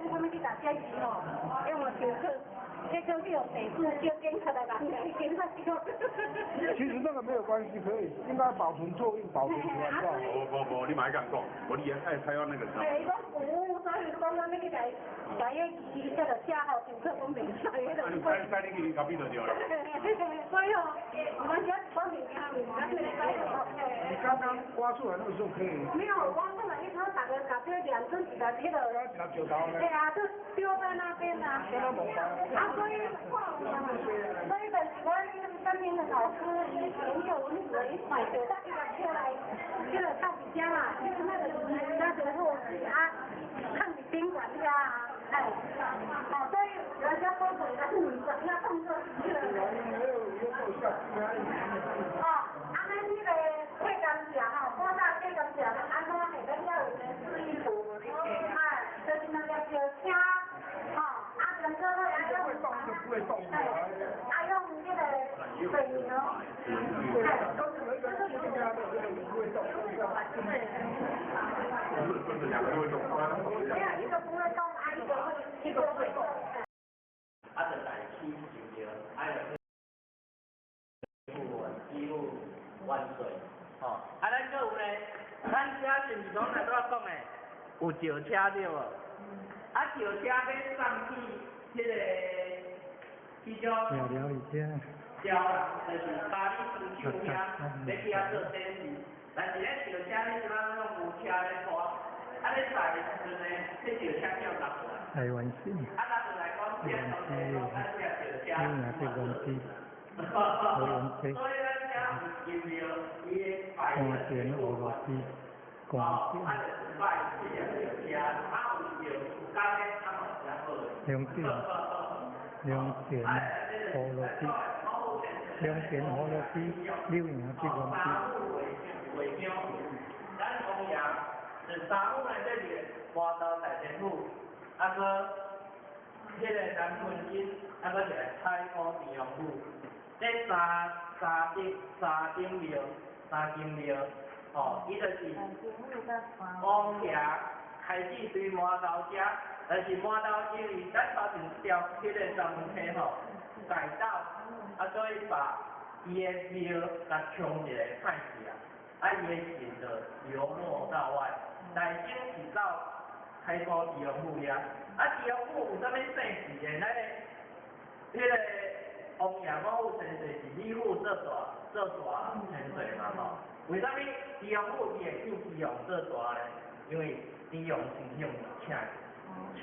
我欲去共這魚吼，用來燒烤，結果去予地主叫警察來人來警察叫。其實那個沒有關係，可以應該保存做印保存起來。無無無，你莫共講，無你愛台灣那個。對，伊講有，所以講咱欲去共共彼魚這個寫好燒烤，講袂使，彼個。啊，你帶你去咖啡就對了。所以吼，我這講物件，你剛剛挖出來那個時候可以。沒有挖出來，伊說大家共這兩尊一個彼個。對啊，就丟在那邊啊。啊，所以就是阮身邊的老師，伊研究文史的，伊買就伊個出來，這個放佇遮嘛，就是那個魚那個貨櫃啊，放佇賓館遐啊，哎，哦，所以人家說水，但是你怎樣動作這個。哦，啊，咱這個過甘蔗吼，古早過甘蔗是按怎的？咱遮有一個示意圖，哎，就是兩粒石車，吼，啊，兩個愛用，哎，啊用這個水牛，哎，對。兩個會動。沒有一個不會動，啊一個會，一個會動。啊，就來起就對，啊，就義務萬歲，吼！啊，咱閣有呢，咱遮是毋是講來拄仔講的，有轎車對無？啊，轎車欲送去彼個彼種調啦，就是巴黎商場遐，欲去遐做展示。但是咧轎車彼陣仔攏有車咧拖，啊咧載的時陣呢，彼轎車叫落來。台灣線。啊，落來講，這當地講，咱這轎車。所以咱遮有俄羅斯，關鍵，兩點，兩點俄羅斯，兩點俄羅斯，柳營這公司。咱王爺是三府內底是麻豆大天府，啊閣彼個南昆金，啊閣一個太古天王府。這三三頂三頂廟，三間廟，吼，伊就是王爺開始對麻豆遮，但是麻豆因為咱頭前條彼個三門溪吼改道，啊所以把伊的廟共沖一个歹去啊，啊伊的神就流落到外，內省是到開埔地王府遐，啊地王府有啥物姓氏的？咱的彼個王爺五虎千歲是李府做大做大千歲嘛吼？為啥物地王府伊會叫地王做大呢？因為地王是向請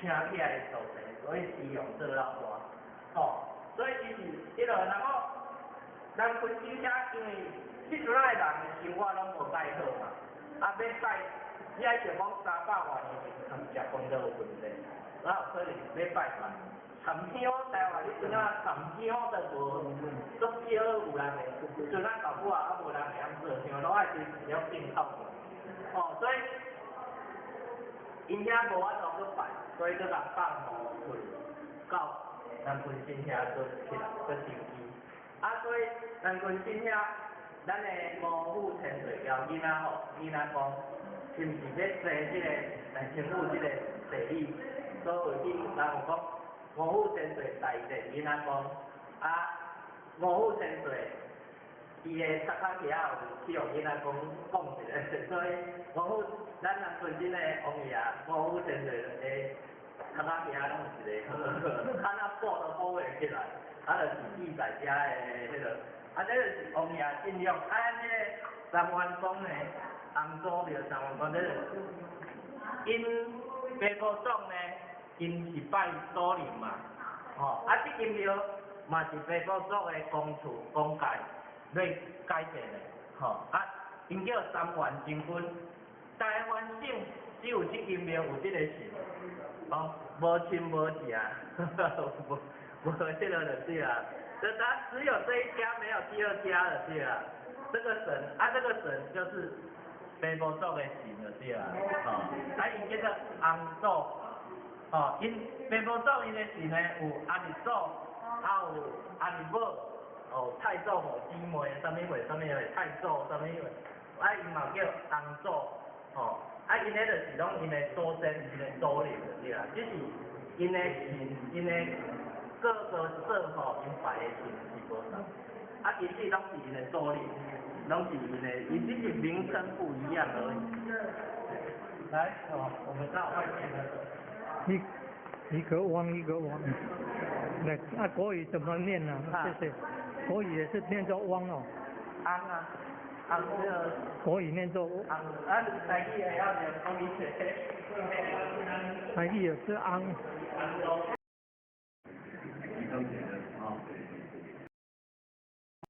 請起來的所在，所以地王做老大，吼。所以伊是彼落，然後南昆金遮因為彼陣仔的人的生活攏無蓋好嘛，啊欲拜，你愛想講300外年前食飯都有問題，哪有可能欲拜拜？參香台灣你陣仔參香都無，足少有人會，陣仔舊久啊，猶無人會曉做香，攏愛隨時了進口的，哦，所以𪜶遐無法度去拜，所以閣共放五去到南昆新遐閣起來閣登記，啊，所以南昆新遐咱的五虎千歲交囡仔吼，囡仔講，是毋是欲生這個南清府這個地理？所以人有講五虎千歲大殿囡仔講，啊，五虎千歲伊的插卡仔有去予囡仔講講一下，所以五虎咱南昆鎮的王爺五虎千歲的插卡仔攏有一個，較若補都補袂起來，啊，就是記載遮的彼個，啊，這就是王爺信仰，啊，這個三元宮呢，洪祖廟三元宮這個，𪜶爸母祖呢，𪜶是拜祖靈嘛，吼，啊，這間廟嘛是爸母祖的公厝公蓋來改建的，吼，啊，𪜶叫三元真君，台灣省只有這間廟有這個神，講無親無情，無無這個就對啦，這他只有這一家沒有第二家了，對啦，這個神啊，這個神就是爸母祖的神就對啦，吼，啊，𪜶叫做洪祖，吼，𪜶爸母祖𪜶的神呢有阿日祖，啊有阿日母，哦，太祖母姊妹，啥物貨，啥物貨，太祖，啥物貨，啊，𪜶嘛叫洪祖，吼，啊，𪜶彼就是攏𪜶的祖先，𪜶的祖靈對啦，只是𪜶的神，𪜶的各個社吼，𪜶拜的神是無仝。啊，其實攏是𪜶的祖靈，攏是𪜶的，伊只是名稱不一樣而已。來，哦，我們到外面來。一個汪一個汪，來，啊，國語怎麼念呢？謝謝。國語也是念作汪哦。翁啊，翁這個。國語念作翁。啊，台語會曉念國語。台語也是翁。